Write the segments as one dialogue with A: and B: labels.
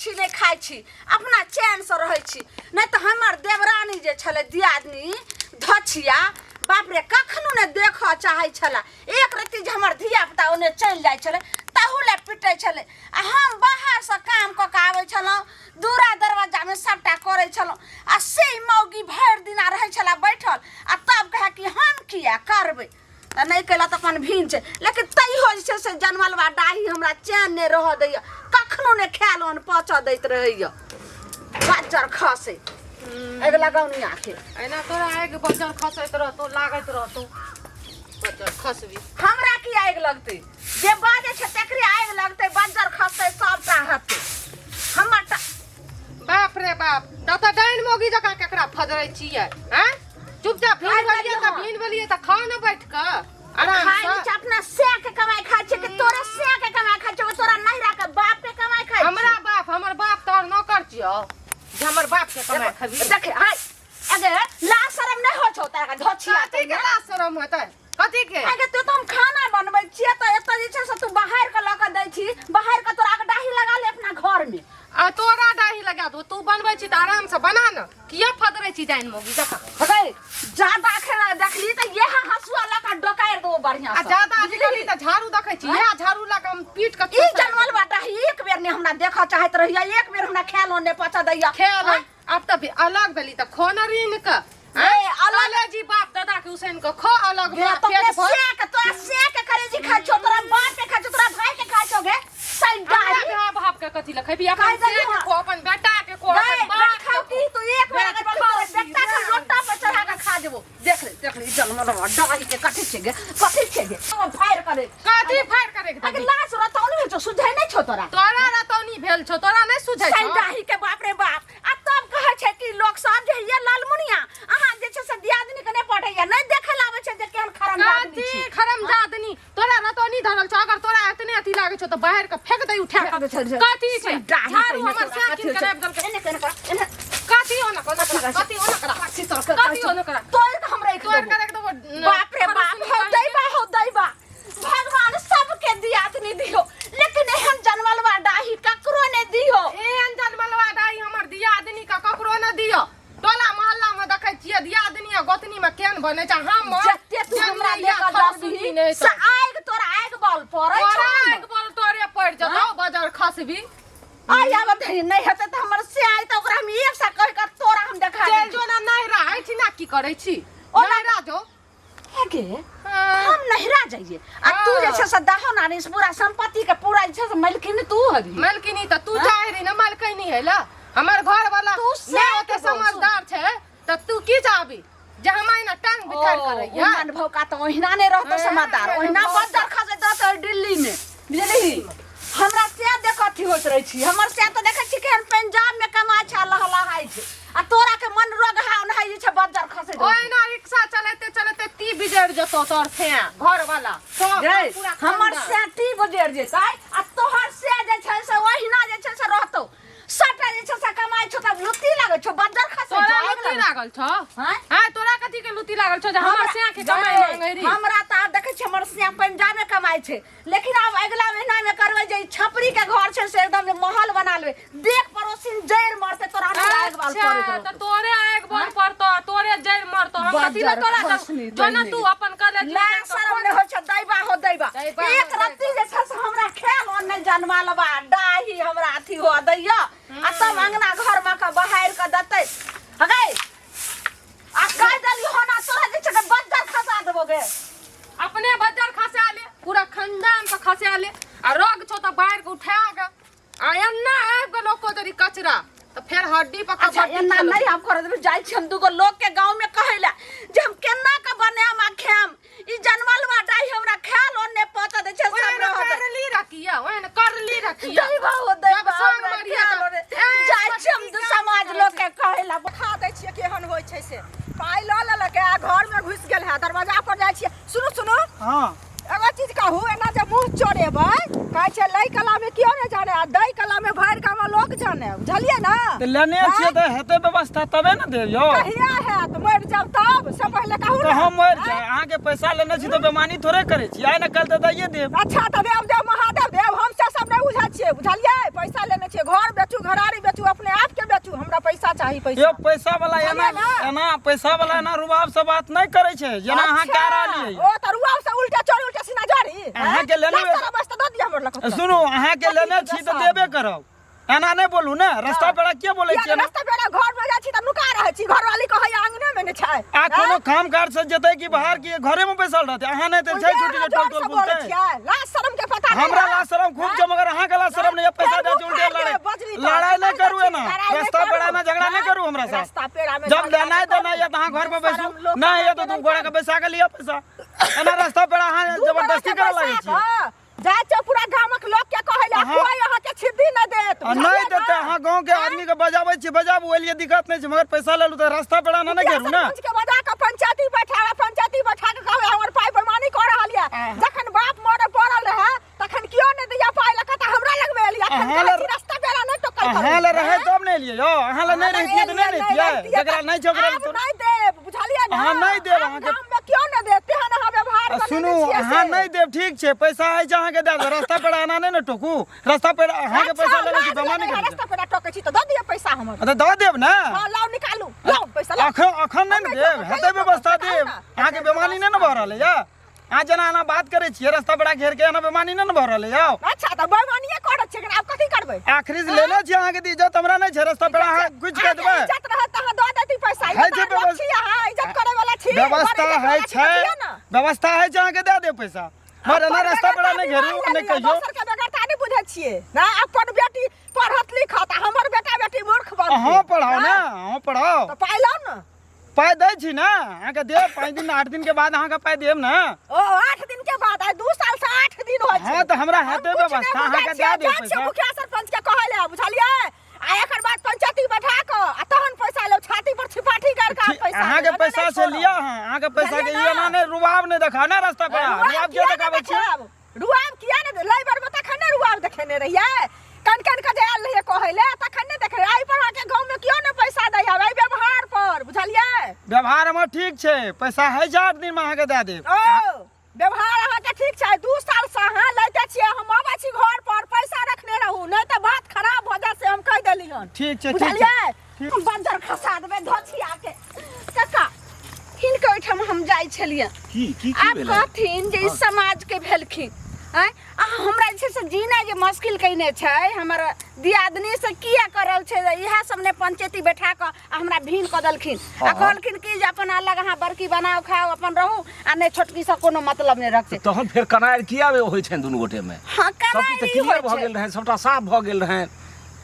A: छी नहि खाइ छी अपना चैनसँ रहै छी नहि तऽ हमर देवरानी जे छलै दियादनी धछिया बाप रे कखनो नहि देखऽ चाहै छलै एक रत्ती जे हमर धियापुता ओन्ने चलि जाइ छलै तहू लए पिटै छलै आ हम बाहरसँ काम कऽ कऽ आबै छलहुँ दूरा दरवाजामे सभटा करै छलहुँ आ से मौगी भरि दिना रहै छलै बैठल आ तब कहै कि हम किया करबै तऽ नहि कयलक तऽ अपन भिन छै लेकिन तैयो जे छै से जनमलवा डाही हमरा चैन नहि रहऽ दैए कखनो नहि खायल अन्न पचऽ दैत रहैए बज्जर खसै अगिला गौनियाके
B: एना तोरा आगि बज्जर खसैत रहतौ लागैत रहतौ बज्जर खसबी
A: हमरा की आगि लगतै जे बाजै छै तकरे आगि लगतै बज्जर खसतै सबटा हेतै हमर टा
B: बाप रे बाप तब तऽ डाइन मौगी जकाँ केकरा फजरै छियै आँय चुपचाप भीन
A: खाइ
B: भेलियै तऽ
A: हँ।
B: भीन भेलियै तऽ खा ने बैठ कऽ आराम
A: खाइ
B: सँ
A: छै अपना सै के कमाइ खाइ छै कि तोरे सै के कमाइ खाइ छै तोरा नहिरा के बाप के कमाइ खाइ छै?
B: हमरा बाप हमर बाप तोहर नौकर छियौ जे हमर बाप के कमाइ खबी
A: देखे हाय अगे ला शरम नहि होइ छौ तारा धोछिया
B: कथी के लाज शरम हेतै कथी के
A: अगे तू तो हम खाना बनबै छियै तऽ एतऽ जे छै से तू बाहर के लऽ के दै छी बाहर के तोरा के डाही लगा ले अपना घर में
B: आ तोरा डाही लगा दो तू बनबै छी तऽ आराम से बना न किया फदरै छी जाइन मोगी जकाँ
A: अगे ज्यादा खेला देखली तऽ यह हंसुआ लऽ के डोकारि देबो बढ़िया
B: आ
A: से
B: ज्यादा आजकल तऽ झाड़ू देखै छी इएह झाड़ू लऽ कऽ हम पीट कऽ
A: ई जनमल बाटा एक बेर ने हमरा देखऽ चाहैत रहिया एक बेर हमरा खायल ने पचा दैया
B: खेल आब तऽ अलग भेली तऽ खो न ऋण के
A: ए, अलग-
B: अलग जी बाप दादा के उसैन के खो अलग
A: गे तो
B: पेट भर
A: से के तोरा से के करेजी खाइ छौ तोरा बाप के खाइ छौ तोरा भाई के खाइ छौ गे सही
B: हमरा
A: डाली
B: भाव भाव के कथी लखैबी अपन
A: खाइ
B: से
A: देली
B: के
A: हँ।
B: खो अपन बेटा के खो
A: गए
B: अपन बाप
A: खाओ
B: के
A: की तू एक बेर अगर
B: बेटा
A: तोरे
B: खाओ
A: बेटा के लोटा पर चढ़ा के खा जेबो देख ले देख ले ई जनमल डाली के कथी छै गे कथी छै गे ओ फायर करे
B: कथी फायर करे के
A: अगे
B: देबी?
A: लाज रतौनी होइ छौ सुझै नहि छौ तोरा
B: तोरा रतौनी भेल छौ तोरा नहि सुझै
A: सही
B: छौ
A: डाही के बाप रे बाप आ तब कहै छै कि लोक सब जे ये लालमुनिया अहाँ जे छै से दियादनी के नहि पढ़ैया नहि देखै लए आबै छै जे केहन खरम आदमी
B: कथी
A: छी
B: खरमजादनी तोरा रतौनी धरल छौ अगर तोरा एतने अथी लागै छौ तऽ बाहर के फेंक दे उठा
A: फेंक दे,
B: के
A: छे,
B: कथी छै
A: डाही
B: झाड़ू
A: पहिने
B: हमर
A: तोरा
B: से
A: कथी
B: कीन
A: होइ
B: के
A: छै?
B: राखि देलकै
A: एने केने कर एने
B: कथी ओना कर कथी ओना कर
A: कथी तोड़ के
B: कथी ओना कर
A: तोड़ के हम राखि
B: तोड़
A: देबो
B: के राखि देबो
A: बाप रे बाप हो दैबा हो दैबा भगवान सबके दियादनी दियो लेकिन एहन जनमलवा डाही ककरो नहि दियो
B: एहन जनमलवा डाही हमर दियादनी के ककरो न दियो टोला मोहल्ला में देखै छियै दियादनी आ गोतनी में केहन बनै छै हम
A: जते तू हमरा देखऽ जाबही से आगि तोरा आगि बल पड़ै छौ
B: तोरा आगि बल तोरे पड़ि जेतौ बजर खसबी
A: आइ आब धरि नहि हेतै तऽ हमर से आइ तऽ ओकरा हम एक सा कहि कऽ तोरा हम देखा
B: चलि जो ना नहिरा एहिठिना की करै छी
A: ओ
B: नहिरा जो
A: गे हम नहिरा जाइए आ तू जे छै से दहो नानी से पूरा संपत्ति के पूरा जे छै से मालकिन तू हबी
B: मालकिनी तऽ तू चाहे रही ना मालकिनी है ला हमर घर वाला
A: तू से
B: नहि ओते
A: के बोल,
B: समझदार छै तऽ तू की चाहबी जे हम आइना टांग बिठार करैया
A: मन भौका तऽ ओहिना नहि रहतो समादार ओहिना बंदर खसैत रहतो दिल्ली में बुझलिही हमरा से देख अथी होइत रहै छी हमर से तऽ देखै छी केहन पंजाब में कमाइ छै आ लहलहाइ छै आ तोरा के मन रोग हा ओनाहि जे छै बज्जर खसै रहतो।
B: ओहिना रिक्शा चलैते चलैते ती बिजड़ जेतौ तोर से घर वाला सब
A: गै,
B: पूरा
A: हमर
B: खानदान।
A: से टी बजर जेतै आ तोहर से जे छै से ओहिना जे छै से रहतौ सबटा जे छै से कमाइ छौ तब लुत्ती लागै छौ बज्जर खसै
B: तोरा
A: छौ आगि
B: लुत्ती
A: लागै
B: लागल छौ
A: आँय?
B: आँय तोरा कथी के लुत्ती लागल छौ जे हमर सिया के कमाइ मांगै रही
A: हमरा तऽ आब देखै छियै हमर सिया पंजाबे कमाइ छै लेकिन आब अगिला महीना मे करबै जे ई छपरी के घर छै से एकदम जे महल बना लेबै देख पड़ोसिन जड़ि मरतै तोरा नहि आगि बाल
B: अच्छा
A: पड़ैत
B: तऽ
A: रहतौ
B: तोरे आगि बल पड़तो तोरे जड़ि मरतो हम कथी लए
A: बज्जर
B: तोरा
A: खसनी
B: जो ना
A: दैने।
B: तू अपन कॉलेज
A: ना शरम नहि होइ छै दैबा हो दैबा
B: दैबा हो
A: एक रत्ती जे छै से हमरा खेल ओन नहि जनवा लबा डाही हमरा अथी हो दैया आ तब अंगना घर में के बहार के देतै हगै आ कह देली होना तोरा जे छै से बज्जर खसा देबो गे
B: अपने बज्जर खसा ले पूरा खानदान के खसा ले आ रोग छौ तऽ बाहर के उठा के आ एन्ना आबि गेल ओको जरी कचरा तऽ फेर हड्डी पर
A: अच्छा
B: कबड्डी
A: एना
B: खेलबै।
A: नहीं हम करत रही जाइ छी हम दूगो लोग के गांव में कहै ला जे हम केना के बनाम आ खाम ई जनमलवा डाई हमरा खायल ओने पता दे छै सब
B: ओहन
A: रहत
B: करली रखिया ओहन करली रखिया
A: दैबा हो दैबा
B: जब संग
A: हमरा
B: मरिया
A: खायल
B: तऽ-
A: ओने
B: ए,
A: जाइ छी हम दू समाज लोग के कहै ला
C: खा दै छियै केहन होइ छै से पाइ लऽ लेलक आ घरमे घुसि गेल है दरवाजा पर जाइ छियै सुनू सुनू
D: हाँ
C: एगो चीज कहू एना जे मुँह चोरेबै कहै छै लै कलामे केओ नहि जाने आ दै कलामे भरि गाममे लोक जाने बुझलियै ने
D: तऽ लेने छियै तऽ हेतै व्यवस्था तबे ने देब यौ
C: कहिया हैत मरि जाब तब से पहिले कहू
D: तऽ
C: ने
D: हम मरि जाए अहाँके पैसा लेने छी तऽ बेमानी थोड़े करै छी आइ ने काल्हि तऽ दैये देब
C: अच्छा तऽ देव देव महादेव देव हम से सब नहि बुझै छियै बुझलियै पैसा लेने छियै घर बेचू घर चाही पैसा।
D: यो पैसा वाला एना
C: बुझलियै ने?
D: एना पैसा वाला एना रुबाब से बात नहीं करे छै जेना अहाँ कह रहलियै।
C: ओ त रुआब से उल्टा चोरी उल्टा सीना जरी।
D: अहाँके लेने-
C: बस त दऽ दिअ हमर लग।
D: सुनू, अहाँके लेने छी तऽ देबे करब, एना नहि बोलू ने। रास्ता पेड़ा के बोलै छियै एना?
C: रास्ता पेड़ा घर में जाइ छी त नुका रहै छी, घरवाली कहै आंगने में ने छै।
D: आ कोनो काम काज से जेतै कि बाहर की घरे में बैसल रहतै? अहाँ नहि तऽ छै छुट्टी जे टोल टोल बोलतै।
C: लाज शरम के पता नहीं।
D: हमरा लाज शरम खूब छै, मगर अहाँके लाज शरम नहीं है। पैसा दे उल्टे लड़ाई लड़ाई नहीं करू, एना रास्ता पेड़ा में झगड़ा नहीं करू हमरा साथ।
C: रास्ता पेड़ा में
D: जब लेनाइ देनाइ यऽ तऽ अहाँ घर पर बैसू, नहि यऽ तऽ दू गोड़ा के बैसा के लिअ पैसा। एना रास्ता पेड़ा अहाँ जबरदस्ती करऽ लागै छियै।
C: जाइ छै पूरा गामक लोक के कहै ले, कोई अहाँ के छिद्दी न देत।
D: आ नहि देतै। अहाँ गाँव के आदमी के बजाबै छी, बजाबू, ओहि लिए दिक्कत नहि छै, मगर पैसा लेलू तऽ रास्ता पेड़ा ने नहि घेरू ने।
C: सरपंच के बजा के पंचायती बैठावे, पंचायती बैठा के कहबै हमर पाइ बेमानी कऽ रहल यऽ। जखन बाप मरे पड़ल रहे तखन कियो नहि दिया पाइ लऽ कऽ, तऽ हमरा लगमे एलियै। अखन
D: अहाँ
C: कहै
D: लए-
C: छी रास्ता पेड़ा नहि टोकल करू।
D: अहाँ लए रहै तब ने एलियै यौ, अहाँ लए नहि रहितियै तऽ नहि रहितियै। जकरा नहि छै ओकरा
C: आब नहि देब, बुझलियै ने?
D: अहाँ नहि देब,
C: आब
D: अहाँके-
C: गाम में कियो नहि देत, तेहन अहाँ व्यवहार
D: आ
C: बनेने
D: सुनू,
C: छियै
D: अहाँ
C: से।
D: नहि देब ठीक छै, पैसा होइ छै अहाँके दए देब, रास्ता पेड़ा एना नहि ने टोकू। रास्ता पेड़ा अहाँके
C: अच्छा,
D: पैसा लेने छी,
C: लाज
D: बेमानी
C: लगैए,
D: करै छी।
C: रास्ता पेड़ा टोकै छी तऽ दऽ दिअ पैसा हमर।
D: तऽ दऽ देब ने।
C: हँ, लाउ निकालू, लाउ पैसा लाउ।
D: अखन अखन नहि ने देब, हेतै व्यवस्था देब। अहाँके बेमानी नहि ने भऽ रहल यऽ? अहाँ जेना एना बात करै छियै रास्ता पेड़ा घेर के, एना बेमानी नहि ने भऽ रहल यौ?
C: अच्छा, तऽ बेमानिये करत छै, आब कथी करबै?
D: आखिरी से लेने छी अहाँके तऽ इज्जत हमरा नहि छै? रास्ता पेड़ा अहाँ कुछ कह देबै।
C: अहाँके इज्जत रहत तऽ अहाँ दऽ देती पैसा।
D: होइ छै
C: इज्जत लोक छी अहाँ, इज्जत करै वाला छी,
D: व्यवस्था
C: बड़ इज्जत
D: होइ
C: वाला छी
D: छै,
C: तऽ दिअ ने।
D: व्यवस्था होइ छै, अहाँके दए देब पैसा, मगर एना
C: अपन
D: रास्ता पेड़ा
C: बेगरता
D: नहि घेरू,
C: बिमारी
D: नहि
C: लेलियै,
D: कहियौ।
C: दोसर के बेगरता नहि बुझै छियै ना? अपन बेटी पढ़त लिखत आ हमर बेटा बेटी मूर्ख बनतै।
D: अहाँ पढ़ाउ ने, अहाँ पढ़ाउ।
C: तऽ पाइ लाउ ने।
D: पाइ दै छी ने अहाँके, देब 5 दिन 8 दिन के बाद अहाँके पाइ देब ने।
C: ओ 8 दिन के बाद? आइ 2 साल से 8 दिन होइ छै।
D: हँ, तऽ हमरा
C: हम
D: हेतै
C: कुछ नहि
D: व्यवस्था,
C: बुझै
D: अहाँके
C: छियै,
D: दए देब
C: जाइ छियै
D: पैसा।
C: मुखिया सरपंच के कहै लए, बुझलियै? आ एकर बाद पंचायती बैठा कऽ आ तहन पैसा लेब, छाती पर छिपाठी गाड़ि कऽ आब पैसा
D: अहाँके
C: लेब, एना
D: पैसा
C: नहि
D: से
C: छोड़ब।
D: लिअ अहाँ, अहाँके पैसा के।
C: बुझलियै
D: ई एना
C: ने?
D: नहि रुबाब नहि देखाउ ने रास्ता पर।
C: रुआब
D: रुबाब
C: किया
D: किया
C: नहि
D: देखाबै छियै?
C: देखायब? रुआब किया ने लै बेरमे तखन ने रुआब देखेने रहियै, कन कन के जे आयल रहियै कहै लए तखन ने देखे। एहि पर अहाँके गाँवमे केओ नहि पैसा दै आब एहि व्यवहार पर, बुझलियै?
D: व्यवहार हमर ठीक छै, पैसा होइ छै 8 दिनमे अहाँके दए देब।
C: ओ व्यवहार अहाँके ठीक छै? 2 साल से अहाँ लैते छियै, हम अबै छी घर पर पैसा रखने रहू, नहि तऽ बात खराब भऽ जायत से हम कहि देली हन।
D: ठीक छै, ठीक छै।
C: बुझलियै?
A: बज्जर खसा देबै धोछिया के। काका, हिनके ओहिठाम हम जाइ छलियै।
E: की की की
A: आब
E: भेलै?
A: कहथिन जे ई समाज के भेलखिन आँय, आ हमरा जे छै से जीना जे मुश्किल कयने छै हमर दियादनी से किया करल छै, इएह सब ने पंचायती बैठा कऽ आ हमरा भीन कऽ देलखिन आ
E: हाँ।
A: कहलखिन कि जे अपन अलग अहाँ बड़की बनाउ खाउ अपन रहू आ नहि छोटकी से कोनो मतलब नहि रखते।
E: तहन फेर कनारि किया होइ छनि दुनू गोटे में?
A: हाँ,
E: सब किछु
A: कनारि
E: तऽ क्लियर
A: होइ
E: भऽ
A: छै।
E: गेल रहै, सबटा साफ भऽ गेल रहै,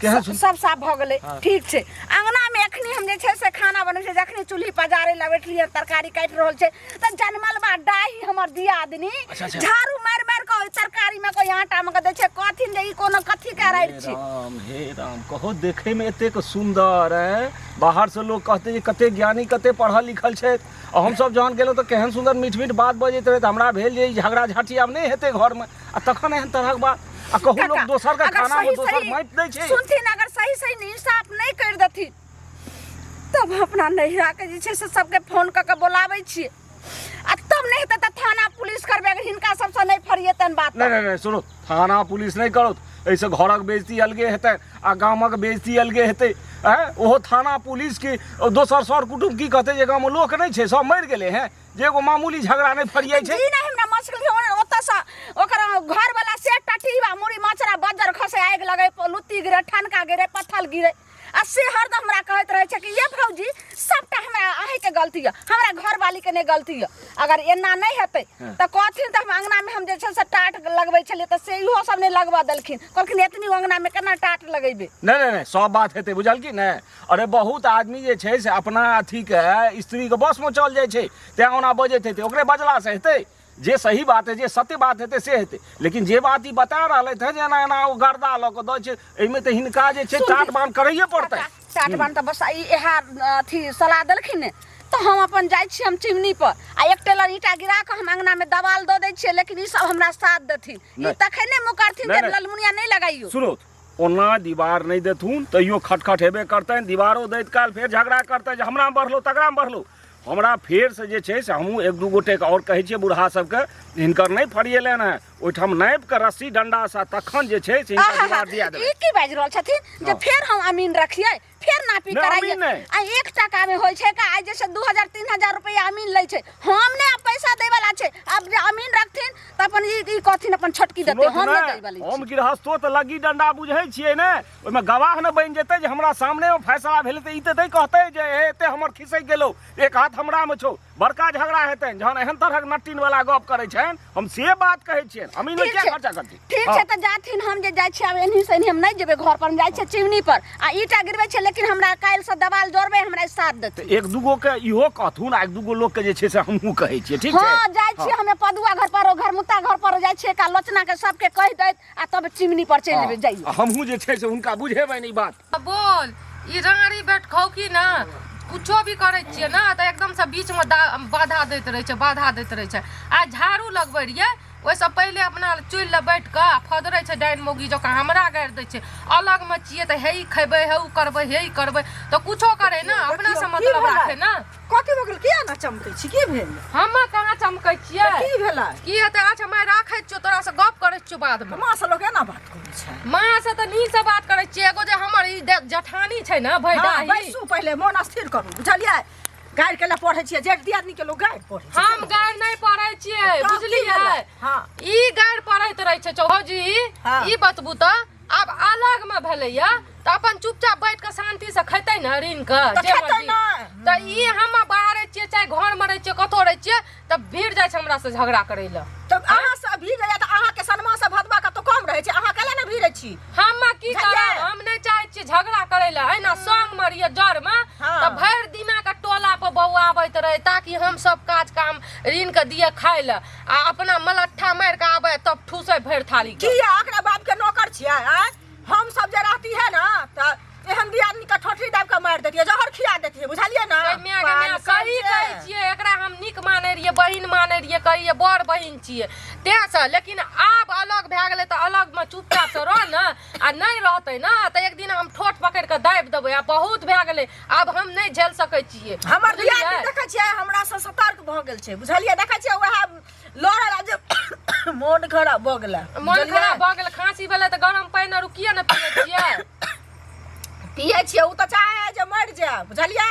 E: केहन
A: सब साफ भऽ गेलै। ठीक छै। अङ्गनामे एखनी हम जे छै से खाना बनबै छै, जखनी चूल्ही पजारै लए बैठलियै, तरकारी काटि रहल छै तऽ जनमल बा डाही हमर दियादनी
E: अच्छा, अच्छा।
A: झाड़ू मारि मारि कऽ ओहि तरकारीमे कोइ आटामे कऽ दै छै। कहथिन जे ई कोनो कथी के राड़ि
E: हे
A: छी।
E: राम, हे राम! कहो देखै में एतेक सुंदर है, बाहर से लोग कहते जे कते ज्ञानी, कते पढ़ल लिखल छथि, आ हमसब जहन गेलहुँ तऽ केहन सुंदर मीठ मीठ बात बजैत रहै, तऽ हमरा भेल जे ई झगड़ा झाँटी आब नहि हेतै घरमे, आ तखन एहन तरहक बात। आ कहू लोक
A: काका,
E: दोसर के
A: अगर
E: खाना में
A: सही
E: दोसर
A: सही
E: माटि दै छै।
A: सुनथिन, अगर सही सही इंसाफ नहि करि देथिन तब हम अपना नैहरा के जे छै से सबके फोन कऽ के बोलाबै छियै, आ तब नहि हेतै तऽ थाना पुलिस करबै, अगर हिनका सबसँ नहि फरिएतनि बात।
E: नहि नहि नहि, सुनू, थाना पुलिस नहि करू, एहिसँ घरक बेइज्जती अलगे हेतै आ गामक बेइज्जती अलगे हेतै। आँय, ओहो थाना पुलिस के दोसर सर कुटुम्ब की कहतै जे गाममे लोक नहि छै, सब मरि गेलै हेँ, जे एगो मामूली झगड़ा नहि फरियाइ छै।
A: जी नहि, हमरा मुश्किल छै। ओतऽसँ ओकर घरवला से टटीबा मुड़ी मचरा बज्जर खसे, आगि लगै, लुत्ती गिरे, ठनका गिरे, पत्थल गिरे, आ से हरदम हमरा कहैत रहै छै कि ये भौजी, सबटा हमरा अहीँके गलती यऽ, हमरा घरवालीके नहि गलती यऽ। अगर एना नहि हेतै तऽ कहथिन तऽ हम अङ्गनामे हम जे छै से टाट लगबै छलियै तऽ से इहो सब नहि लगबऽ देलखिन, कहलखिन एतनी अङ्गनामे केना टाट लगेबै।
E: नहि नहि नहि, सब बात हेतै, बुझल की नहि? अरे बहुत आदमी जे छै से अपना अथीके स्त्रीके बसमे चल जाइ छै, तैँ ओना बजैत हेतै। ओकरे बजलासँ हेतै? जे सही बात है, जे सत्य बात हेतै से हेतै, लेकिन जे बात ई बता रहलथि हेँ जे एना एना ओ गर्दा लऽ कऽ दै छै, एहिमे तऽ हिनका जे छै
A: सुन
E: टाट बान करैए पड़तै।
A: टाट बान तऽ बस ई इएह अथी सलाह देलखिन ने, तऽ हम अपन जाइ छी हम चिमनी पर आ एक टेलर ईंटा गिरा कऽ हम अङ्गनामे दवाल दऽ दै छियै, लेकिन ई सब हमरा साथ देथिन ई
E: नहि।
A: तखने मुकरथिन
E: नहि,
A: जे
E: नहि।
A: ललमुनिया नहि लगाइयो।
E: सुनू, ओना दीवार नहि देथुन तैयो खटखट हेबे करतनि, दीवारो दैत काल फेर झगड़ा करतनि जे हमरामे बढ़लौ तकरामे बढ़लौ। हमरा फेरसँ जे छै से हमहूँ एक दू गोटेके आओर कहै छियै बूढ़ा सबके, हिनकर नहि फरिएलनि हेँ, ओहिठाम नापिके रस्सी डण्डासँ तखन जे छै से हिनकर
A: आहा,
E: दीवार दिया देबै।
A: ई की बाजि रहल छथिन जे
E: हँ।
A: फेर हम अमीन रखियै, फेर नापी
E: नहि,
A: कराइए
E: अमीन नहि।
A: आ 1 टाका में होइ छै का आइ जे छै 2000 3000 रुपया अमीन लै छै हम ने आब पैसा दै वाला छै आब जे अमीन रखथिन तऽ अपन ई ई कहथिन अपन छोटकी देतै
E: सुनोथ
A: हम
E: ने,
A: नहि दै वाली
E: हम गृहस्थो तऽ लग्गी डंडा बुझै छियै ने ओहिमे गवाह ने बनि जेतै जे हमरा सामने फैसला भेलै तऽ ई तऽ नहि कहतै जे हे एते हमर खिसकि गेलौ एक हाथ हमरामे छौ बड़का झगड़ा हेतनि जहन एहन तरहक नट्टिन वाला गप करै छनि हम से बात कहै छियनि अमीन
A: ठीक
E: किया
A: छै।
E: खर्चा करथिन
A: ठीक
E: हँ।
A: छै तऽ जाथिन हम जे जाइ छियै आब एनही से एनही हम नहि जेबै घर पर हम जाइ छियै चिमनी पर आ ईटा गिरबै छै लेकिन हमरा काल्हि से दवाल जोड़बै हमरा साथ देथिन
E: तऽ एक दूगो के इहो कहथुन आ एक दूगो लोक के जे छै से हमहूँ कहै छियै ठीक छै
A: हाँ जाइ छियै हमे पदुआ घर पर घर मुत्ता घर पर जाइ छियै का लोचना के सबके कहि दैत आ तब चिमनी पर चलि जेबै जाइए
E: आ हमहूँ जे छै से हुनका बुझेबनि ई बात
B: बोल ई रानी बैठ खौकी ना कुछो भी करै छियै ना तऽ एकदमसँ बीचमे बाधा दैत रहै छै बाधा दैत रहै छै आ झाड़ू लगबै रहियै ओहिसँ पहिले अपना चुल्हि लग बैठ कऽ आ फदरै छै डाइन मौगी जकाँ हमरा गारि दै छै अलगमे छियै तऽ हे ई खयबै हे ओ करबै हे ई करबै तऽ कुछो करै ने अपनासँ
C: देखियौ, की
B: मतलब
C: भेलै?
B: राखै ने
C: कथी भऽ गेल किया ना चमकै छी की भेल
B: हम कहाँ चमकै छियै
C: की भेलै
B: की हेतै अच्छा माय राखै छियौ तोरासँ गप करै छियौ बादमे
C: माँ से लोक एना बात करै छै
B: माँ से तऽ नीकसँ बात करै छियै एगो जे हमर ई जेठानी छै ने
C: हाँ,
B: भैडाही
C: बैसू पहिले मोन स्थिर करू बुझलियै गारि के लए पढ़ै छियै जेठ दियादनी के लोक गारि पढ़ै छै
B: हम गारि नहि पढ़ै छियै
C: तब की
B: बुझलियै
C: भेलै? हाँ।
B: ई गारि पढ़ैत रहै छै चौधरी
C: हाँ।
B: ई बतबू तऽ आब अलग मे भेलैया तऽ अपन चुपचाप बैठ कऽ शांति से खेतै ने ऋण के
C: तऽ
B: जे
C: खेतै
B: मर्जी।
C: ने।
B: तऽ ई हम बाहर रहै छियै चाहे घर मे रहै छियै कतौ रहै छियै तऽ भीड़ जाइ छै हमरा से झगड़ा करै लए
C: तऽ अहाँ सब भीड़ रहैया तऽ अहाँके सनमा से भदवा कतौ कम रहै छै अहाँ कैला ने भीड़ै छी
B: हम की
C: बुझलियै?
B: करब हम नहि चाहै छियै झगड़ा करै लए एहिना संग मे रहियै जड़ मे
C: हाँ।
B: तऽ भरि दिना के टोला पर बौआबैत रहै ताकि हम सब काज काम ऋण के दिए खाय लए आ अपना मलट्ठा मारि के आबै तब ठूसै भरि थाली के
C: किया एकरा बाप के नौकर छियै आँय हम सब जे रहती है ना तऽ एहन दियादनी के ठोठी दाबि के मारि देतियै जहर खिया देतियै बुझलियै ना
B: गै माय गै माय, सही कहै छियै एकरा हम नीक मानै रहियै बहिन मानै रहियै कहियै बड़ बहिन छियै तेँसँ लेकिन आब अलग भए गेलै तऽ अलगमे चुपचापसँ रह ने आ नहि रहतै ने तऽ एक दिन हम ठोठ पकड़ि कऽ दाबि देबै आ बहुत भए गेलै आब हम नहि झेल सकै छियै
C: हमर
B: बुझलियै?
C: दियादनी देखै छियै हमरा से सतर्क भऽ गेल छै बुझलियै देखै छियै वएह लड़ल आ जे मोन खराब भऽ गेलै
B: मोन
C: बुझलियै?
B: खराब भऽ गेल खाँसी भेलै तऽ गरम पानि आर किया ने पियै छियै
C: पियै छियै ओ तऽ चाहे है जे मरि जाय बुझलियै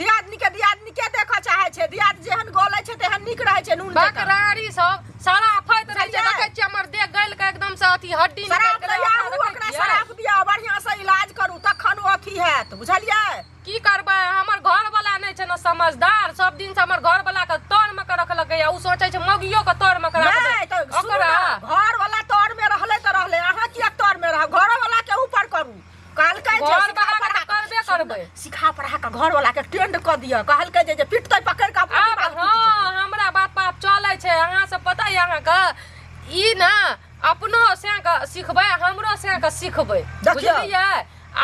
C: दियादनी के दियादनी के देखऽ चाहे छै दियाद जेहन गलै छै तेहन नीक रहै छै नून जकाँ।
B: बकरारी सब सारा आफत रहै छै
C: बुझलियै?
B: देखै छियै हमर देह गलि के एकदम से अथी हड्डी निकलि
C: शराब
B: गेलै
C: दैया
B: ओकरा देखै
C: ओकरा
B: छियै?
C: शराब दिअ बढ़िआँ से इलाज करू तखन ओ अथी हैत बुझलियै
B: की करबै हमर घर वाला नहि छै ने समझदार सब दिन से हमर घर वाला के तर में के रखलकै उ सोचै छै मगियो के तर में के
C: नहि
B: रखबै
C: तऽ सुनू
B: ओकरा
C: ने, घर वाला तर में रहलै तऽ रहलै अहाँ किया तर में रहब घरो वाला के ऊपर करू कहलकै जे
B: घर
C: सिखा
B: वाला के
C: पढ़ा
B: तऽ करबे करबै
C: सिखा पढ़ा कऽ घर वाला के टेंड कऽ दिअ कहलकै जे जे पिटतै पकड़ि कऽ अपना
B: आब
C: दिमाग टूटि जेतै।
B: हाँ हमरा बात पर आब चलै छै अहाँ सब पता यऽ अहाँके ई ने अपनो सैं के सिखबै हमरो सैं के सिखबै
C: देखियौ।
B: बुझलियै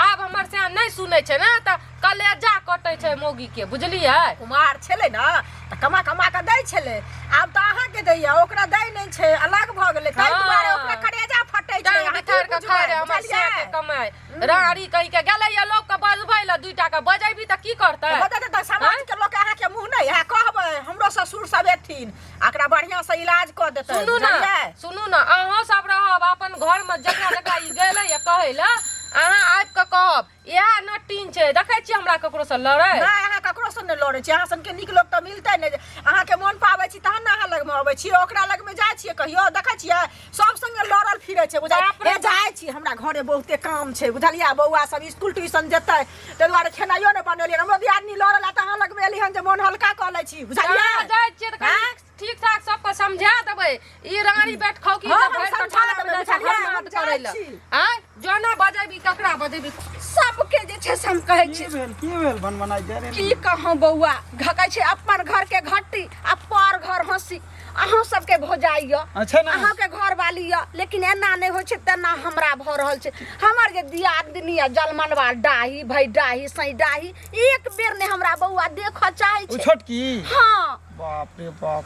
B: आब हमर सैं नहि सुनै छै ने तऽ कलेजा कटै छै मौगी के बुझलियै
C: कुमार छलै ने तऽ कमा कमा कऽ दै छलै आब तऽ अहाँके दैया ओकरा दै नहि छै अलग भऽ गेलै ताहि
B: हाँ।
C: दुआरे ओकरा करेजा फटै छै
B: टांग
C: अहाँ की
B: बिथार के
C: बुझबै,
B: खाय रहे हमर
C: बुझलियै?
B: सैं के कमाइ राड़ी कहि के गेलै या लोक के बजबै लए दुइटा के बजेबी तऽ की करतै
C: तऽ बतेतै तऽ समाज के लोक अहाँके मुँह नहि है कहबै हमरो ससुर सब एथिन एकरा बढ़िआँ से इलाज कऽ देतै
B: सुनू ने
C: बुझलियै
B: सुनू ने अहाँ सब रहब अपन घर में जकरा जकरा ई गेलै या कहै लए अहाँ आबि कऽ कहब इएह नटीन छै देखै छियै हमरा ककरो से लड़ै
C: नहि अहाँ ककरो से नहि लड़ै छी अहाँ सनके नीक लोक तऽ मिलतै नहि अहाँके मोन पाबै छी तहन ने अहाँ लगमे अबै छी ओकरा लगमे जाइ छियै कहियो देखै छियै सब संगे लड़ल फिरै छै बुझलियै
B: बाप रे
C: हे जाइ छी हमरा घरे बहुते काम छै बुझलियै बौआ सब स्कूल ट्यूशन जेतै ताहि दुआरे खेनाइयो नहि बनेलियै हमरो दियादनी लड़ल तऽ अहाँ लगमे एली हन जे मोन हल्का कऽ लै छी बुझलियै
B: अहाँ जाइ छियै तऽ कनि ठीक ठाक सबके समझा देबै ई रानी बैठ खाउ की
C: हाँ,
B: जे
C: हम
B: भरि
C: समझा
B: कटोरा
C: देबै,
B: मे जाइ छै
C: बुझलियै,
B: हर
C: हम
B: मात
C: जाइ
B: करै लए
C: छी।
B: आँय जोना बजेबी ककरा बजेबी
A: सबके जे छै से हम कहै
D: की
A: छी
D: भेल की भेल भनभनाइ जा रे
A: की कहूँ बौआ घकै छै अपन घर के घट्टी आ पर घर हंसी अहाँ सबके भौजाइ यऽ
D: अच्छा ने।
A: अहाँके घर वाली यऽ लेकिन एना नहि होइ छै तेना हमरा भऽ रहल छै हमर जे दियादनी यऽ जलमनवा डाही भै डाही सै डाही एक बेर नहि हमरा बौआ देखऽ चाहै
D: ओ
A: छै
D: छोटकी
A: हाँ
D: बाप रे बाप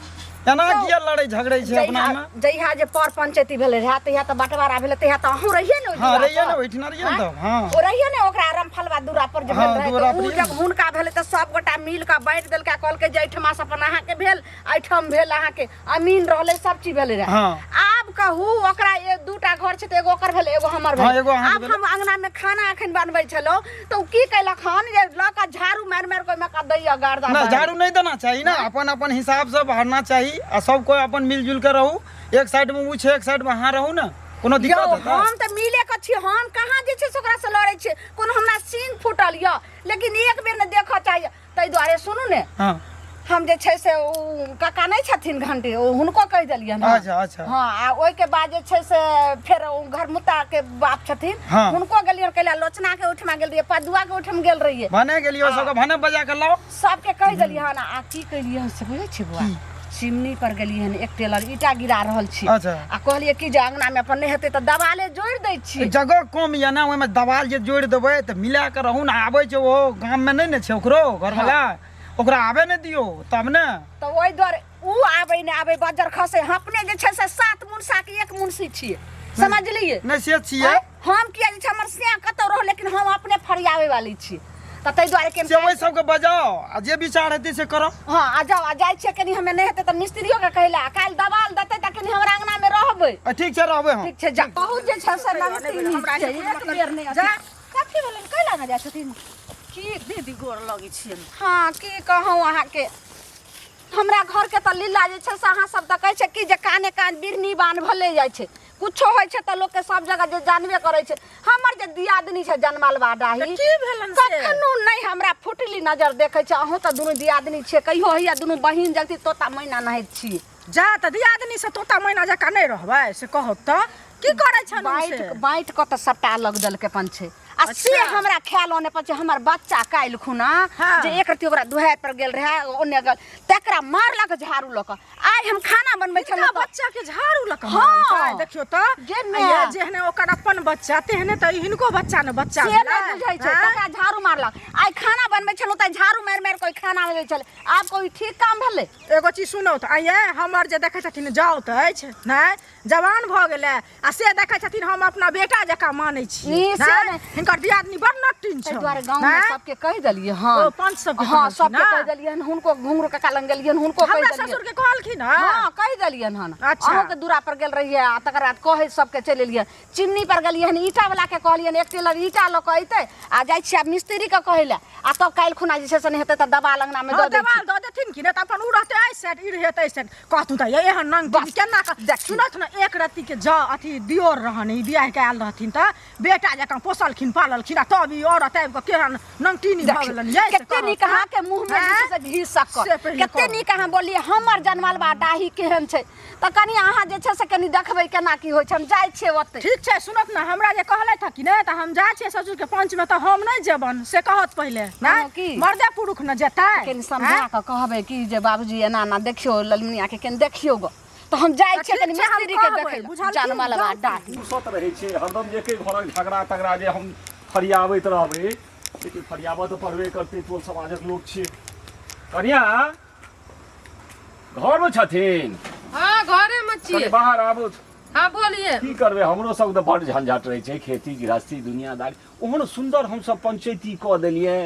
D: एना किया लड़ै झगड़ै छै अपना
A: जहिया
D: मे
A: जहिया जे पर पंचायती भेलै रहए तहिया तऽ बँटवारा भेलै तहिया तऽ अहूँ रहियै ने ओहि
D: हँ
A: दूरा
D: रहियै ने
A: पर।
D: ओहिठिना रहियै ने तब हँ
A: ओ रहियै ने ओकरा रमफलवा दूरा पर जे भेल
D: हँ,
A: रहै
D: दूरा
A: तऽ
D: पर
A: ओ
D: रहियै
A: जब हुनका भेलै तऽ सब गोटा मिल कऽ बाँटि देलकै कहलकै जे एहिठमा से अपन अहाँके भेल एहिठाम भेल अहाँके अमीन रहलै सब चीज भेलै रहए
D: हँ।
A: आब कहू ओकरा एक दूटा घर छै तऽ एगो ओकर भेलै एगो हमर
D: हँ,
A: भेलै
D: एगो अहाँके
A: आब
D: भेलै।
A: हम अंगना मे खाना अखन बनबै छलहुँ तऽ ओ की केलक हन जे लऽ कऽ झाड़ू मारि मारि कऽ ओहिमे कऽ दैया गर्दा
D: ना झाड़ू नहीं देना चाहिए ना अपन अपन हिसाब से भरना चाहिए आ सब कोई अपन मिलजुल के रहू एक साइड में ऊ छै एक साइड में अहाँ रहू ना कोनो
A: यौ
D: दिक्कत हेतै
A: हम तऽ मिले के छी हम कहाँ जे छै से ओकरा से लड़ै छियै कोनो हमरा सींग फूटल यऽ लेकिन एक बेर ने देखऽ चाहिए ताहि दुआरे सुनू ने
D: हाँ
A: हम जे छै से ओ काका नहि छथिन घंटी ओ हुनको कहि देलियनि हँ।
D: अच्छा, अच्छा।
A: हँ आ ओहिके बाद जे छै से फेर ओ घरमुत्ताके बाप छथिन
D: हाँ।
A: हुनको गेलियनि कैला लोचनाके ओहिठमा गेल रहियै पदुआके ओहिठाम गेल रहियै
D: भने गेलियै सबके भने बजा के लाओ
A: सबके कहि देलियै हन आ की कहिलियै हन से बुझै छी बौआ चिमनी पर गेलियै हन एक टेलर ईटा गिरा रहल छी
D: अच्छा।
A: आ कहलियै कि जे अंगना मे अपन नहि हेतै तऽ दबाले जोड़ि दै छी
D: जगह कम यऽ ने ओहिमे दवाल जे जोड़ि देबै तऽ मिला कऽ रहू ने आबै छै ओहो गाममे नहि ने छै ओकरो घरवला ओकरा आबे नहि दियौ तब ने
A: तऽ ओहि दुआरे उ आबै नहि आबै बज्जर खसै हम अपने जे छै से सात मुनसाके एक मुनसी छियै समझलियै
D: नहि से छियै
A: आँय? हम किया जे छै हमर सिया कतौ रहो लेकिन हम अपने फरियाबै वाली छी तऽ ताहि दुआरे
D: से ओहि सबके बजाओ आ जे विचार हेतै से करब
A: हँ आ जाउ आ जाइ छियै कनि हमे नहि हेतै तऽ मिस्त्रियो के कहै लए काल्हि दबाल देतै तऽ कनि हमरा अंगना मे रहबै
D: आ ठीक छै रहबै हम
A: ठीक छै जा बहुत जे छै से नमकीन
C: हमरा
A: छै एक बेर नहि
C: जा।
A: कथी भेलै कैला ने जाइ छथिन
C: की दीदी गोर लगै छियनि
A: हँ की कहूँ अहाँके हमरा घरके तऽ लीला जे छै से अहाँ सब तऽ कहै छै कि जे काने कान बिरनी बान भले जाइ छै कुछो होइ छै तऽ लोकके सब जगह जे जानबे करै छै हमर जे दियादनी छै जनमलबा डाही
C: की भेलन से?
A: कखनो नहि हमरा फुटली नजर देखै छै अहूँ तऽ दुनू दियादनी छियै कहियो होइया दुनू बहिन जगती तोता मैना नहैत छियै
C: जा तऽ दियादनी से तोता मैना जकाँ नहि रहबै से कहब तऽ की करै छनि ओ
A: बाँटि
C: से?
A: बाँटि कऽ तऽ सबटा अलग दलके अपन छै आ से
C: अच्छा।
A: हमरा ख्याल ओने पर छै हमर बच्चा काल्हि खुना
C: हाँ।
A: जे एक रत्ती ओकरा दुहारि पर गेल रहै ओने गेल तकरा मारलक झाड़ू लऽ कऽ आइ हम खाना बनबै
C: हिनका
A: छलहुँ तऽ
C: बच्चा के झाड़ू लऽ कऽ
A: हाँ।
C: मारल छै, देखियौ तऽ
A: गे
C: आ
A: माय।
C: ये जेहने ओकर अपन बच्चा तेहने तऽ हिनको बच्चा ने बच्चा
A: से नहि
C: भेलै।
A: बुझै छै
C: आँय?
A: तकरा झाड़ू मारलक आइ खाना बनबै छलहुँ तऽ झाड़ू मारि मारि कऽ खाना बनबै छलै आब कोई ठीक काम भेलै
C: एगो चीज सुनौ तऽ आइये हमर जे देखै छथिन जाउत अछि नहि जवान भऽ गेलै आ से देखै छथिन हम अपना बेटा जकाँ मानै छी
A: ई से
C: नहि?
A: नहि।
C: हिनकर दियादनी बड़ नटिन
A: ताहि
C: छै
A: दुआरे गाँवमे
C: नहि?
A: सबके कहि देलियै हँ
C: ओ, पंच सबके
A: हँ
C: कहलखिन
A: सबके
C: ने?
A: कहि देलियै हन हुनको घुंघरू काका लग गेलियै हन हुनको कहि
C: हमरा
A: देलियै
C: ससुर के कहलखिन हँ
A: हँ कहि देलियनि हन
C: अच्छा।
A: अहूँके दूरा पर गेल रहियै आ तकर बाद कहै सबके चलि एलियै चिमनी पर गेलियै हन ईटा वला के कहलियनि एक टेलर ईटा लऽ कऽ अयतै आ जाइ छियै आब मिस्त्री के कहै लए आ तब काल्हि खुना जे छै से नहि हेतै तऽ दबाल अङ्गनामे
C: हँ
A: दऽ दै
C: देवाल
A: छी
C: दऽ देथिन कि नहि तऽ अपन ओ रहतै एहि साइड ई रहतै एहि साइड कहथुन तऽ ये एहन नंग
A: बस,
C: केना कऽ
A: देखी।
C: सुनथ ने एक रत्ती के जा अथी दियोर रहन ई बियाह के आयल रहथिन तऽ बेटा जकाँ पोसलखिन पाललखिन आ तब ई औरत आबि कऽ केहन नंगटीनी भऽ
A: देखी,
C: गेलनि ये से
A: कते
C: कहत
A: नीक
C: तऽ।
A: अहाँके मुँह मे जे छै से घी
C: से
A: शक्कर
C: पहिले
A: कते
C: कहू।
A: नीक अहाँ बोललियै हमर जनमल बा डाही केहन छै तऽ कनि अहाँ जे छै से कनि देखबै केना की होइ छै हम जाइ छियै ओतै
C: ठीक छै सुनत ने हमरा जे कहलथि हँ कि नहि तऽ हम जाइ छियै ससुरके पंचमे तऽ हम नहि जेबनि से कहत पहिले
A: हँ,
C: नहि
A: की?
C: मर्दे पुरुख ने जेतै
A: कनि समझा कऽ कहबै कि जे बाबूजी एना एना देखियौ ललमुनियाके कनि देखियौ गऽ तऽ हम जाइ
C: तऽ
A: छियै
C: ठीक
A: कनि
C: छै, हम
A: मिस्त्रीके
C: कहबै,
A: देखै लए
C: बुझलखिन?
A: जनमल बा डाही
E: फुर्सत रहै छै हरदम जे एके घरक झगड़ा तगड़ा जे हम फरियाबैत रहबै लेकिन फरियाबऽ तऽ पड़बे करतै टोल समाजक लोक छियै कनिया घरमे छथिन
B: हाँ घरे में
E: कनि
B: छियै
E: बाहर आबू
B: हाँ बोलिए
E: की करबै हमरो सब तऽ बड़ झंझट रहै छै खेती गृहस्थी दुनियादारी ओहन सुन्दर हमसब पंचैती कऽ देलियै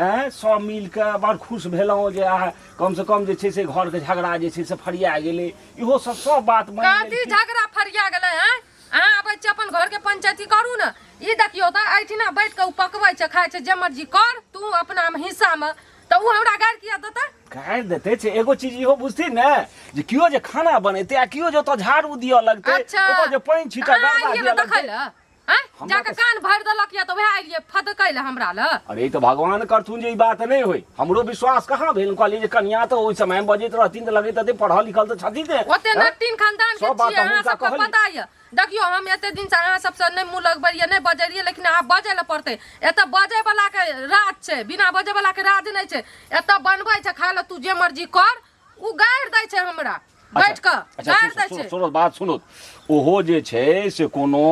E: आँय सब मिल कऽ बड़ खुश भेलहुँ जे आह कमसँ कम जे छै से घरके झगड़ा जे छै से फरिया गेलै इहो सब सब बात मानि
B: कथी
E: लेलखिन।
B: झगड़ा फरिया गेलै हैं अहाँ आबै छी अपन घरके पंचायती करू ने ई देखियौ तऽ एहिठिना बैठ कऽ ओ पकबै छै खाइ छै जे मर्जी कर तू अपना हिस्सामे तऽ ओ हमरा गारि किया देतै
E: गारि देतै छै एगो चीज इहो बुझथिन ने जे केओ जे खाना बनेतै आ केओ जे ओतऽ झाड़ू दिअ लगतै
B: अच्छा
E: ओतऽ जे पानि छिटऽ
B: अहाँ
E: गरबा
B: आइए
E: दिअ
B: ने देखै
E: लगतै
B: लए आँय
E: हमरा
B: जाके
E: तऽ-
B: कान भरि देलक यऽ तऽ वएह एलियै फदकै लए हमरा लए
E: अरे ई तऽ भगवान करथुन जे ई बात नहि होय हमरो विश्वास कहाँ भेल कहलियै जे कनिया तऽ ओहि समय मे बजैत रहथिन तऽ लगैत हेतै पढ़ल लिखल तऽ छथिन ने
B: ओते
E: आँय?
B: नट्टीन खानदान के
E: सब बात
B: छियै
E: हम
B: अहाँ
E: हुनका
B: सबके
E: कहलियै।
B: पता यऽ देखियौ हम एते दिन से अहाँ सबसँ नहि मुँह लगबै रहियै नहि बजै रहियै लेकिन आब बजै लए पड़तै एतऽ बजै वला के राज छै बिना बजै वला के राज नहि छै एतऽ बनबै छै खाय लए तू जे मर्जी कर ओ गारि दै छै हमरा बैठ कऽ
E: अच्छा
B: गारि
E: सुनो
B: दै
E: सुनो
B: छै
E: सुनो बात सुनो ओहो जे छै से कोनो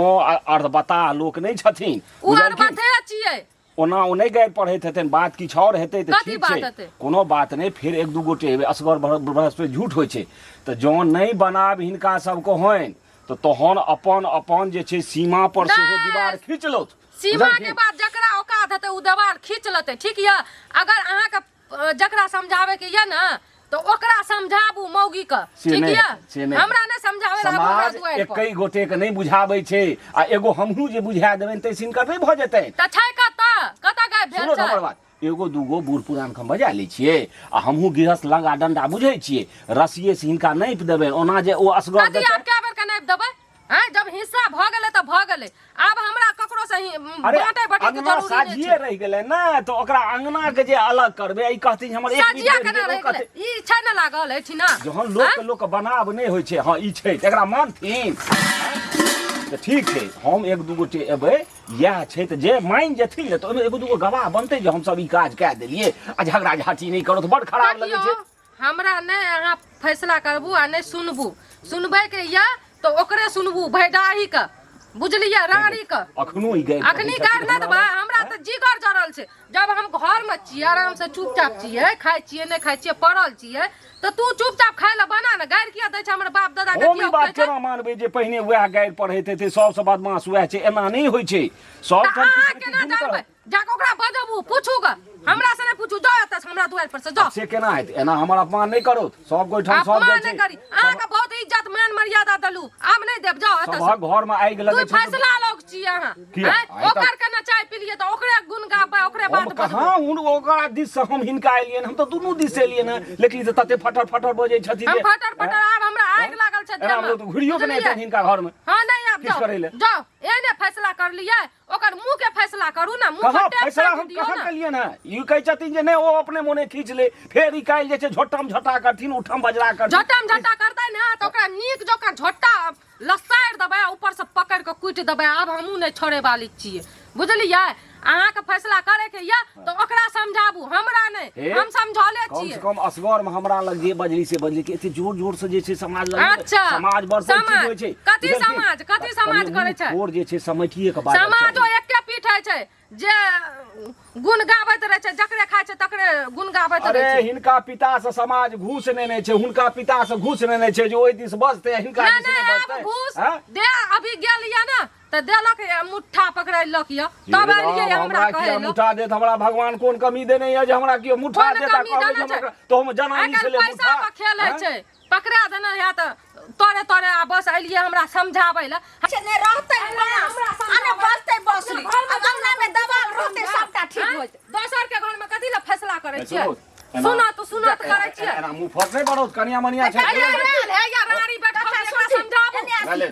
E: अर्धबता लोक नहि छथिन
B: ओ
E: बुझलखिन
B: अरबथे छियै
E: ओना ओ नहि गारि पढ़ैत हेतनि, बात किछु आओर हेतै तऽ
B: कथी
E: ठीक
B: बात
E: छै,
B: हेतै?
E: कोनो बात नहि। फेर एक दू गोटे हेबै, असगर बृहस्पति झूठ होइ छै। तऽ जँ नहि बनाब हिनका सबके होइन तऽ तहन अपन अपन जे छै सीमा पर सेहो
B: नहि।
E: दीवार खींच लौथ।
B: सीमा के
E: बुझलखिन?
B: बाद जकरा औकात हेतै ओ देवाल खींच लेतै, ठीक यऽ? अगर अहाँके जकरा समझाबै के यऽ ने तऽ ओकरा समझाबू मौगी के,
E: से
B: ठीक
E: नहि
B: यऽ?
E: हेतै, से नहि।
B: हमरा नहि समझाबै लए आबू हमरा
E: समाज
B: दुआरि पर।
E: एकहि गोटे के नहि बुझाबै छै, आ एगो हमहूँ जे बुझा देबनि ताहिसँ हिनकर नहि भऽ जेतनि।
B: तऽ छै कतऽ, कतऽ गायब भेल
E: सुनो
B: छै?
E: हमर बात, एगो दूगो बूढ़ पुरान के हम बजा लै छियै, आ हमहूँ गृहस्थ लंगा डंडा बुझै छियै, रस्सिए से हिनका नापि देबनि। ओना जे ओ असगर
B: कथी
E: देतनि।
B: आब कए बेर के नापि देबै? आँय, जब हिस्सा भऽ गेलै तऽ भऽ गेलै, आब हमरा ककरो से
E: अरे
B: बाँटै बटै के
E: अंगना
B: जरूरी नहि
E: साझिए
B: छै।
E: रहि गेलै ने, तऽ ओकरा अंगना के जे अलग करबै, ई कहथिन जे हमर एक
B: साझिया
E: बीत
B: केना
E: बढ़ि गेल,
B: रहि
E: ओ
B: गेलै?
E: कहतै
B: ई छै ने लागल एहिठिना।
E: जहन लोक के लोक बनाब नहि होइ छै। हँ, ई छै तऽ एकरा मानथिन तऽ ठीक छै। हम एक दू गोटे एबै, इएह छै तऽ जे मानि जेथिन ने, तऽ ओहिमे एगो दूगो गवाह बनतै जे हमसब ई काज कए देलियै, आ झगड़ा झाँटी नहि करत, बड़ खराब लगै छै।
B: देखियौ, हमरा नहि अहाँ फैसला करबू आ नहि सुनबू। सुनबैके यऽ तऽ ओकरे सुनबू, भैडाही के, बुझलियै? रानी के।
E: अखनो ई गारि
B: अखनी गारि नहि देबै, हमरा तऽ जिगर जरल छै। जब हम घरमे छियै, आरामसँ चुपचाप छियै, खाइ छियै नहि खाइ छियै, पड़ल छियै, तऽ तू चुपचाप खाइ लए बना ने, गारि किया दै छै हमर बाप दादा के?
E: हम ई
B: किया
E: बात
B: उपकै छै?
E: केना मानबै जे पहिने वएह गारि पढ़ैत हेतै, सबसँ बदमाश वएह छै? एना नहि होइ छै सब
B: तऽ
E: ठाम।
B: अहाँ
E: किछु ने
B: केना
E: किछु दुनू
B: जानबै?
E: तरफ।
B: जाके ओकरा बजबू, पूछू ग, हमरा से नहि पूछू। जाओ एतऽ से, हमरा दुआरि पर से जाओ।
E: से केना हेतै? एना हमर अपमान नहि करू, सब गोठाम सब
B: अपमान
E: जाइ
B: नहि
E: छै।
B: करी? अहाँके बहुत इज्जत मान मर्यादा देलू, आब नहि देब। जाओ एतऽ से।
E: सभक घर मे आगि
B: तू
E: लगै छै तऽ-
B: फैसला लोग छी अहाँ।
E: किया?
B: आँय?
E: आइ तक-
B: ओकर केना चाय पीलियै तऽ ओकरे गुण गाबै, ओकरे
E: हम
B: बात बजबै।
E: कहाँ हुन ओकरा दिस से हम हिनका एलियनि, हम तऽ दुनू दिस से एलियनि हँ, लेकिन ई तऽ तते फटर फटर बजै छथिन
B: हम
E: जे-
B: फटर फटर? आब हमरा आगि लागल छै
E: एना
B: देहमे।
E: हम तऽ घुरियो के नहि
B: बुझलियै?
E: एतनि हिनका घर मे।
B: हाँ, नहि आब।
E: किछु
B: जाओ
E: करै लए।
B: जाओ, एहने फैसला कर लियै, ओकर मुंह के फैसला करू ना, मुंह
E: कहाँ
B: पर टेप
E: फैसला
B: साटि
E: हम
B: दियौ
E: कहाँ
B: ना।
E: केलियनि हँ? ई कहै छथिन जे नहि, ओ अपने मोने खींच ले। फेर ई काल्हि जे छै झोटम झोटा करथिन, उठम बजरा करथिन।
B: झोटम झोटा करतै ने तऽ ओकरा नीक जकाँ झोटा लसारि देबै आ ऊपर से पकड़ि कऽ कुटि देबै। आब हमहूँ नहि छोड़ै वाली छियै, बुझलियै? अहाँके फैसला करैके यऽ तऽ ओकरा समझाबू, हमरा नहि।
E: हे,
B: हम समझौले
E: कम से
B: छियै।
E: कम असगर में हमरा लग जे बजली से बजली, कि एते जोर जोर से जे छै समाज लग।
B: अच्छा,
E: समाज बड़ पैघ चीज
B: समाज।
E: होइ छै।
B: कथी
E: बुझलखिन?
B: समाज? कथी समाज
E: कनि
B: करै छै?
E: मुँह ठोर जे छै समेटिए के बाजऽ
B: समाजो
E: चाही।
B: एके पीठ होइ छै जे गुण गाबैत रहै छै, जकरे खाइ छै तकरे गुण गाबैत
E: अरे
B: रहै छै।
E: हिनका पिता से समाज घूस नेने छै, हुनका पिता से घूस नेने छै, जे ओहि दिस बजतै, हिनका
B: नहि
E: दिस
B: नहि,
E: नहि
B: आब
E: बजतै।
B: घूस
E: हँ?
B: दे अभी गेल यऽ ने तऽ देलक ये, मुट्ठा पकड़ैलक यऽ तब
E: हे
B: एलियै
E: राम,
B: हमरा
E: हमरा
B: कहै
E: किया
B: लए।
E: मुठा देत? हमरा भगवान कोन कमी देने यऽ जे हमरा केओ मुठा
B: कोन
E: देत आ
B: कमी
E: कहबै
B: देने
E: जे हम
B: छै?
E: ओकरा- तो हम
B: आइ
E: जनानी
B: काल्हि
E: छलै
B: पैसा
E: मुठा
B: पर खेल होइ
E: हँ?
B: छै, पकड़ा देने हैत तोरे तोरे, आ बस एलियै हमरा समझाबै लए।
A: अच्छा, ने रहतै बाँस आ ने बजतै बाँसुरी, आब अंगना मे दबाव रहतै, सबटा ठीक
B: आँय?
A: हो जेतै।
B: दोसर के घर में कथी लए फैसला करै
E: ए,
B: छियै?
E: सुनू, एना-
B: सुना तो सुना तऽ करै छियै।
E: एना मुँह फट नहि बढ़ौत, कनिया मनिया छै।
B: अरे हे या रानी बैठल
A: कथा
B: छै, एकरा
A: सुनथिन,
B: समझाबू।
A: एने आथी,
E: ले।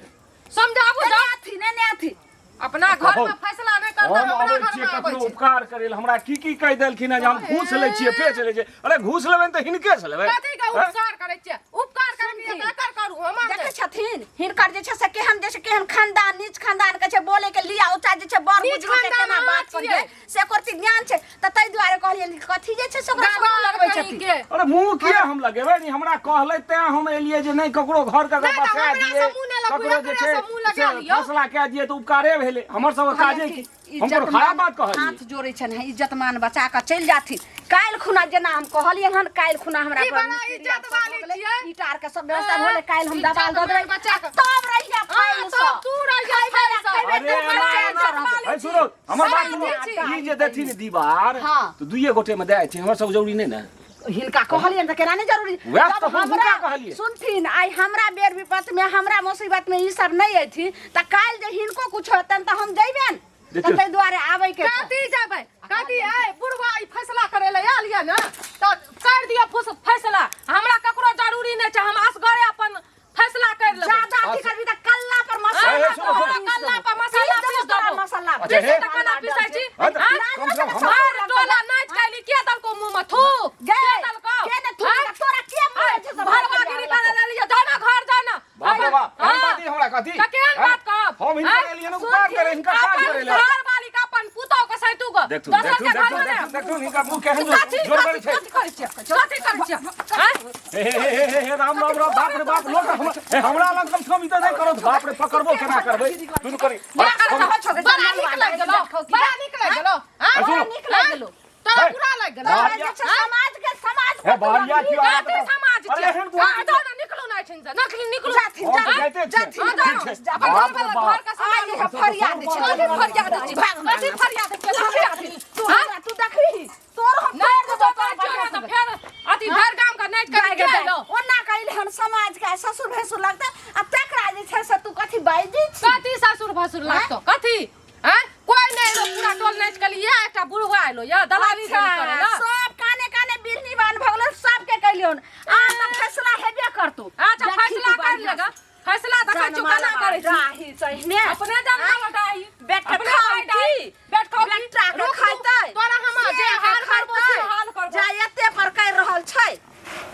B: समझाबू
A: एने
B: जाओ।
A: आथी, एने आथी।
B: अपना घर में फैसला नहि करता,
E: हम
B: हमरा
E: अबै
B: घर
E: छियै
B: में आबै
E: कखनो
B: छै।
E: उपकार करै लए, हमरा की की कहि देलखिन हँ जे हम घूस लै छियै, पेच लै छियै। अरे घूस लेबै तऽ हिनके से लेबै।
B: कथी के उपकार करै छियै? उपकार करै छियै तऽ एकर करू, हमर
A: देखै
B: नहि।
A: छथिन हिनकर जे छै से केहन जे छै, केहन खानदान, नीच खानदान के छै, बोले के लिया ऊँचा जे छै, बड़
B: नीच
A: बुजुर्ग के
B: खानदान
A: केना
B: अहाँ
A: बात
B: छियै।
A: करियै से एकर अथी ज्ञान छै, तऽ ताहि दुआरे कहलियै कथी जे छै से ओकरा सब मुँह लगबै
B: कहीं
A: छथिन।
B: के।
E: अरे मुँह किया हम लगेबै? नहीं हमरा कहलै तैं हम एलियै, जे नहि ककरो घर के अगर
B: नहि तऽ
E: बसा
B: हमरा
E: दियै,
B: से मुँह नहि लगबू,
E: ककरो जे
B: एकरा
E: छै
B: से मुँह लगा
E: से
B: लियौ।
E: फैसला कए दियै तऽ उपकारे भेलै हमर सबके काजे की? हम
A: इज्जत
E: कोनो खराब
A: मान
E: बात कहलियै?
A: हाथ जोड़ै छनि हँ, इज्जत मान बचा कऽ चलि जाथिन। काल्हि खुना जेना हम कहलियनि हन, काल्हि खुना हमरा
B: ई
A: पर
B: बड़ा
A: मिस्त्री
B: इज्जत
A: आर सब
B: वाली
A: भऽ गेलै,
B: छियै।
A: ईंटा आरके सब व्यवस्था भऽ गेलै, काल्हि हम
B: इज्जत
A: दबाल दऽ देबै
B: मान बचा कऽ।
A: तब रहिया
B: हाँ,
A: फाइल
B: तब
A: सँ।
B: तू रहिया
A: खैबै
B: फाइल सँ।
A: खैबै
E: अरे
A: तऽ
E: एना
A: बच्चा
E: एना
A: इज्जत वाली
E: है सुनो हमर बात
B: सारा
E: सुनो।
B: दै छी।
E: ई जे देथिन दीवार
A: हाँ।
E: तऽ दुइए गोटे मे दए छै, हमर सब जरूरी नहि ने।
A: हिनका कहलियनि तऽ केना नहि जरूरी?
E: वएह
A: जब
E: तऽ हम
A: हमरा
E: हुनका कहलियै।
A: सुनथिन, आइ हमरा बेर विपत में, हमरा मुसीबत में ई सब नहि अयथिन तऽ काल्हि जे हिनको कुछ हेतनि तऽ हम जैबनि? तऽ
E: देखियौ।
A: ताहि दुआरे आबै के छै।
B: कथी जेबै कथी? ए बुढ़वा, ई फैसला करे ले आयल ये ने तऽ कर दिअ फुस फैसला, हमरा ककरो जरूरी नहि छै, हम असगरे अपन फैसला कर लेबै।
A: जादा अथी करबी तऽ कल्ला पर मसाला
E: हे, सुनो,
A: तोरा
E: सुनो।
B: कल्ला पर मसाला
A: पीस देबो
B: पीस
A: तोरा
B: देबो।
A: मसाला।
E: अच्छा, हे।
B: पीसै तऽ केना पीसै छी?
E: हाँ, तऽ
B: आँय?
E: कम से कम हमरा
B: भरि टोला नाचि कैली, के देलको मुँह मे थूक?
A: गे,
B: के देलको?
A: के ने थूक?
B: आँय?
A: तोरा के मुँह छै से
B: भरवागिरी करे लेलियै, जाउ ना घर, जाउ ना।
E: बाप रे बाप, एहन
B: हाँ।
E: बात ई हमरा कहती?
B: तऽ केहन
E: हैं?
B: बात कहब?
E: हम हिनकर
B: आँय?
E: एलियन उपकार करे, हिनकर काज
B: अपन
E: करे ले।
B: घर वाली के, अपन पुतोह के सैतू गो।
E: देखू
B: दोसर
E: देखू
B: के घर
E: देखू
B: मे
E: देखू देखू हिनकर मुँह केहन
B: कथी
E: जोरगर
B: कथी
E: छै।
B: कथी करै छियै? कथी करै छियै? आँय?
E: हे हे हे हे हे राम राम राम, बाप रे बाप, लोक हे हमरा लग कम से कम ई तऽ नहि करत। बाप रे, पकड़बो केना करबै दुनू करी?
B: बड़ा नीक लागि गेलौ, बड़ा नीक लागि गेलौ। आँय?
E: ए, सुनो।
A: नीक लागि गेलौ।
B: तोरा
E: हे,
B: बुरा लागि गेलौ?
A: तोरा जे छै समाज के समाज
E: हे, बाहरिया क्यों आया
B: कथी समाज
E: अरे
B: छियै?
E: एहन बोल
B: आ, जाउ ने, निकलू ने एहिठाम से, नकली निकलू।
A: जाथिन,
E: हम तऽ
A: जाथिन,
E: जाइते छियै।
A: जाथिन,
B: हाँ,
E: ठीक छै।
A: जाथिन।
B: अपन
E: बाप रे
B: घरवला
E: बाप।
B: घर के सामान
A: आइ हम फरियाद दै छियै।
B: कथी फरियाद दै छियै?
A: भाग हमरा
B: कथी फरियाद दै छियै?
A: तू
B: कथी?
A: तू
B: हाँ?
A: हमरा तू देखबही तोर हम
B: नहि
A: तोड़ देबौ
B: कुछो
A: तोरा
B: करै छियौ ने
A: बढ़िआँ
B: तऽ
A: से।
B: फेर अथी भरि गाम के नाचि
A: गाय
B: कऽ
A: गे
B: गेलौ।
A: ओना कैल हन समाज के ससुर भैंसुर लगतै आ तकरा जे छै से तू कथी बाजि छी
B: कथी ससुर भसुर लागतो कथी हैं कोई नहीं एलो पूरा टोल नाच के लिए एकटा बुढ़वा एलो या दलाली
A: अच्छा,
B: खाली करे ला
A: सब काने काने बिरनी बान भगल सबके कैलियन आ तऽ फैसला हेबे करतौ
B: अच्छा
A: देखी
B: फैसला
A: तू
B: कर
A: बढ़िआँ
B: लेगा फैसला देखै
A: से।
B: छियौ केना करै छी
A: डाही चाहिने
B: अपने जनता लटाही
A: बेटा
B: अपने
A: खाउ
B: भाई डाही
A: की?
B: बैठ खाउ की?
A: बेटा के
B: रोज